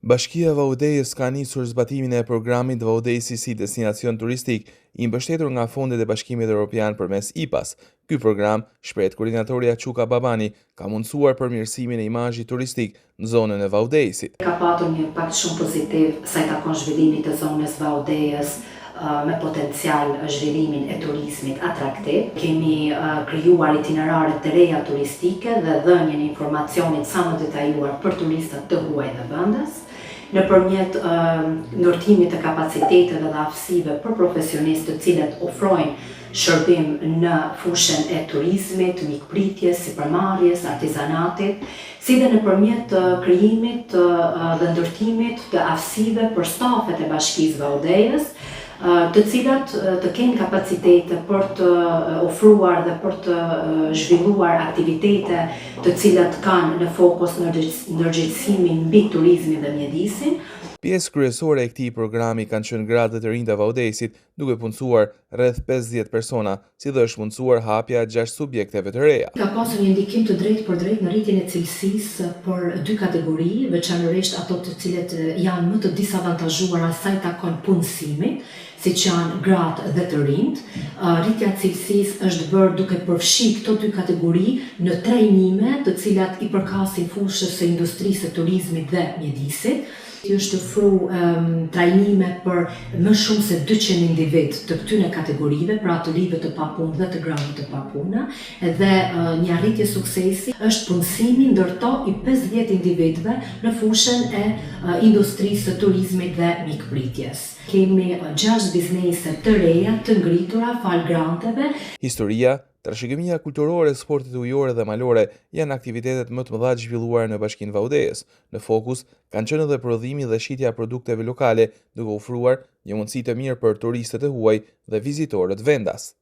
Bashkia e Vau Dejës ka nisur zbatimin e programit Vau Dejësi si destinacion turistik, i mbështetur nga fondet e Bashkimit Evropian përmes IPA-s. Ky program, shprehet koordinatorja Çuka Babani, ka mundësuar përmirësimin e imazhit turistik në zonën e Vau Dejësit. Ka patur një impakt shumë pozitiv sa i takon zhvillimit të zonës Vau Dejës me potencial zhvillimin e turizmit atraktiv. Kemi krijuar itinerare të reja turistike dhe dhënien e informacionit sa më detajuar për turistat të huaj dhe vendas, nëpërmjet ndërtimit të kapaciteteve dhe aftësive për profesionistë të cilët ofrojnë shërbim në fushën e turizmit, mikpritjes, sipërmarrjes, artizanatit, si dhe nëpërmjet krijimit dhe ndërtimit të aftësive për stafet e Bashkisë Vau Dejës, të cilat të kenë kapacitete për të ofruar dhe për të zhvilluar aktivitete të cilat kanë në fokus ndërgjegjësimin mbi turizmin dhe mjedisin. Pjesë kryesore e këtij programi kanë qenë gratë dhe të rinjtë e Vau Dejësit, duke punësuar rreth 50 persona, si dhe është mundësuar hapja e 6 subjekteve të reja. Ka pasur një ndikim të drejtpërdrejtë në rritjen e cilësisë për dy kategori, veçanërisht ato të cilët janë më të disavantazhuara sa i takon punësimit, siç janë gratë dhe të rinjtë. Rritja e cilësisë është bërë duke përfshi këto dy kategori në trajnime të cilat i përkasin fushës së industrisë së turizmit dhe mjedisit. Është ofru trajnime për më shumë se 200 individ të këtyre kategorive, pra të rinjve të papunë dhe të grave të papuna, dhe një arritje suksesi është punësimi ndër to i 50 individëve në fushën e industrisë së turizmit dhe mikpritjes. Kemi 6 biznese të reja të ngritura falë granteve. Historia, trashëgimia kulturore, sportet ujore dhe malore janë aktivitetet më të mëdha të zhvilluara në Bashkinë Vau Dejës. Në fokus kanë qenë edhe prodhimi dhe shitja e produkteve lokale, duke ofruar një mundësi të mirë për turistët e huaj dhe vizitorët vendas.